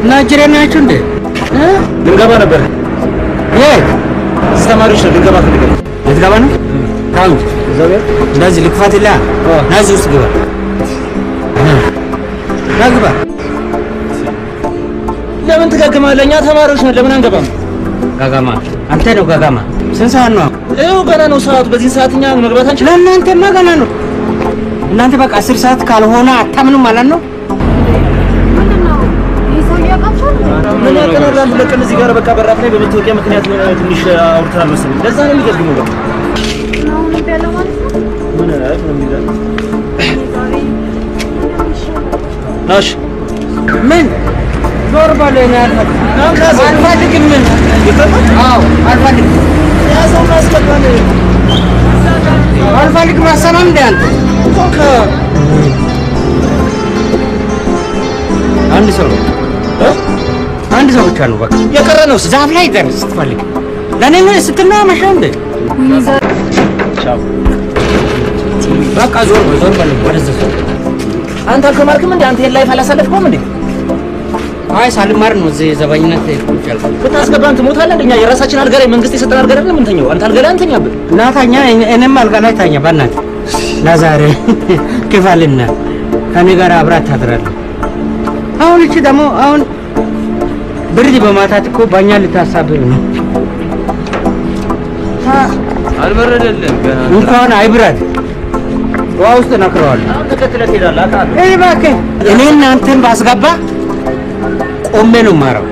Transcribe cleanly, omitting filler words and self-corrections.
ናጅሬ ናችሁ እንዴ? ልንገባ ነበር። የት? ተማሪዎች ነው፣ ልንገባ ፈልገን። ልትገባ ነው? ታው እንደዚህ ልክፈትልህ። ና እዚህ ውስጥ ግባ። ና ግባ። ለምን ትጋግማለህ? እኛ ተማሪዎች ነን፣ ለምን አንገባም? ጋጋማ አንተ ነው ጋጋማ። ስንት ሰዓት ነው? ይኸው ገና ነው ሰዓቱ። በዚህ ሰዓት እኛ መግባት አንችልም። ለእናንተማ ገና ነው። እናንተ በቃ 10 ሰዓት ካልሆነ አታምኑም ማለት ነው። ምን ያቀናል? አንድ ሁለት ቀን እዚህ ጋር በቃ በራፍ ላይ በመታወቂያ ምክንያት ትንሽ አውርተናል መሰለኝ። ለዛ ነው የሚገግመው። በቃ ምን አይ ምንም ይላል። ናሽ ምን ዞር በል። እኔ አልፈልግም፣ አልፈልግም። አዎ አልፈልግም፣ ያዘው ማስገባን አልፈልግም። አሰማም እንደ አንተ አንድ ሰው ነው፣ አንድ ሰው ብቻ ነው። በቃ የቀረ ነው። ዛፍ ላይ ደርስ ስትፈልግ ለእኔ ምን ስትል ነው አመሻው እንዴ? በቃ ዞር በል፣ ዞር በል ወደዛ ዞር። አንተ አልተማርክም እንዴ? አንተ ይሄን life አላሳለፍከውም እንዴ? አይ ሳልማር ነው እዚህ ዘበኝነት ቁጭ ያልኩት። ብታስገባን ትሞታለህ። እንደኛ የራሳችን አልጋ ላይ መንግስት የሰጠን አልጋ ላይ አይደለም የምንተኛው። አንተ አልጋ ላይ አንተኛብህ። እና ታኛ፣ እኔም አልጋ ላይ ታኛ። በእናትህ ለዛሬ ክፈልና ከኔ ጋር አብራት ታድራለህ። አሁን እቺ ደግሞ አሁን ብርድ በማታት እኮ በእኛ ልታሳብብ ነው። አልበረደልህም ገና። እንኳን አይብረድ ውሃ ውስጥ ነክረዋል። አሁን ተከትለህ ትሄዳለህ። አውቃለሁ። እባክህ እኔ እናንተን ባስገባ ቆሜ ነው የማረው።